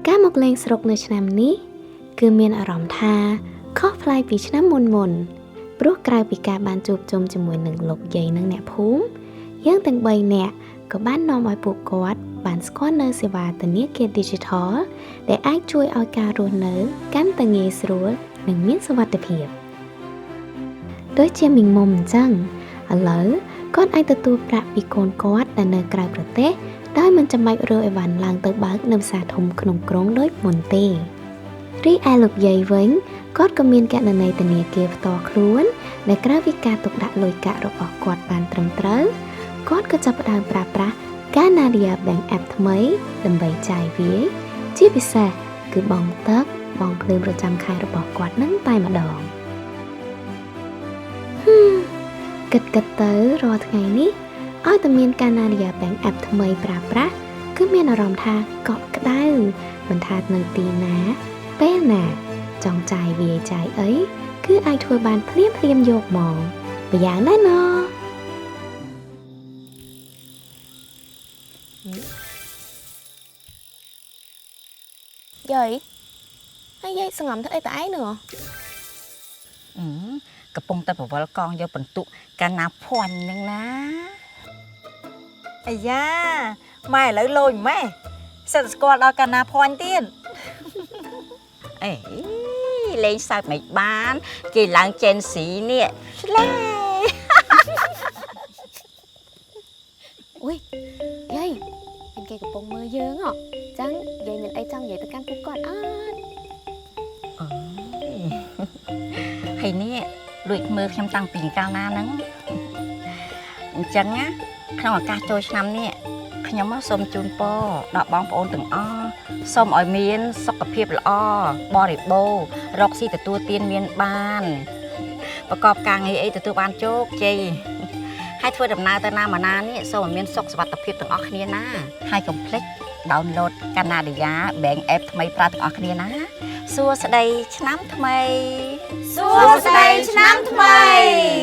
ការមកលេងស្រុកនៅឆ្នាំនេះគឺមានអារម្មណ៍ថាខុសប្លែកពីឆ្នាំមុនមុនៗព្រោះក្រៅពីការបានជួបជុំជាមួយនឹងលោកយាយនិងអ្នកភូមិយើងទាំង3នាក់ក៏បាននាំឲ្យពួកគាត់បានស្គាល់នៅសេវាធនាគារ Digital ដែលអាចជួយឲ្យការរស់នៅកាន់តែងាយស្រួលនិងមានសុវត្ថិភាពដូចជាមីងមុំអញ្ចឹងឥឡូវគាត់អាចទទួលប្រាក់ពីកូនគាត់ដែលនៅក្រៅប្រទេសដោយមិនចាំបាច់រើអីវ៉ាន់ឡើងទៅបើកនៅផ្សារធំក្នុងក្រុងដូចមុនទេរីឯលោកយាយវិញគាត់ក៏មានគណនីធនាគារផ្ទាល់ខ្លួនដែលក្រៅពីការទុកដាក់លុយកាក់របស់គាត់បានត្រឹមត្រូវគាត់ក៏ចាប់ផ្ដើមប្រើប្រាស់ Canadia Bank App ថ្មីដើម្បីចាយវាយជាពិសេសគឺបង់ទឹកបង់ភ្លើងប្រចាំខែរបស់គាត់នឹងតែម្ដងហឹមគិតគិតទៅរាល់ថ្ងៃនេះឲ្យតែមាន Canadia Bank App ថ្មីប្រើប្រាស់គឺមានអារម្មណ៍ថាកក់ក្ដៅមិនថានៅទីណាពេលណាចង់ចាយវាយចាយអីគឺអាចធ្វើបានភ្លាមភ្លាមៗយកហ្មងម្យ៉ាងដែរណ យាយហើយយាយសង្ងំធ្វើអីតែឯងហ្នឹងហ៎ អឺកំពុងតែប្រវល់កងយកបន្ទុកកាលណាភ័ញហ្នឹងណា អាយ៉ាម៉ែឥឡូវលយម៉េះសិតស្គាល់ដល់កាណាភ័ញទៀត អេលេងសើចមិនបាន គេឡើងជេនស៊ីនេះឆ្លេ អុយយាយមានគេកំពុងមើលយើងហ៎ចឹងយាយមានអីចង់និយាយទៅកាន់ពួកគាត់អត់ អើយហើយនេះលួចមើលខ្ញុំតាំងពីកាលណាហ្នឹងអញ្ចឹងណាក្នុងឱកាសចូលឆ្នាំនេះខ្ញុំមកសូមជូនពរដល់បងប្អូនទាំងអស់សូមឲ្យមានសុខភាពល្អបរិបូរណ៍រកស៊ីទទួលទានមានបានប្រកបការងារអីទទួលបានជោគជ័យហើយធ្វើដំណើរទៅណាមកណានេះសូមឲ្យមានសុខសុវត្ថិភាពទាំងអស់គ្នាណាហើយកុំភ្លេច download Canadia Bank App ថ្មីប្រើទាំងអស់គ្នាណាសួស្តីឆ្នាំថ្មី សួស្តីឆ្នាំថ្មី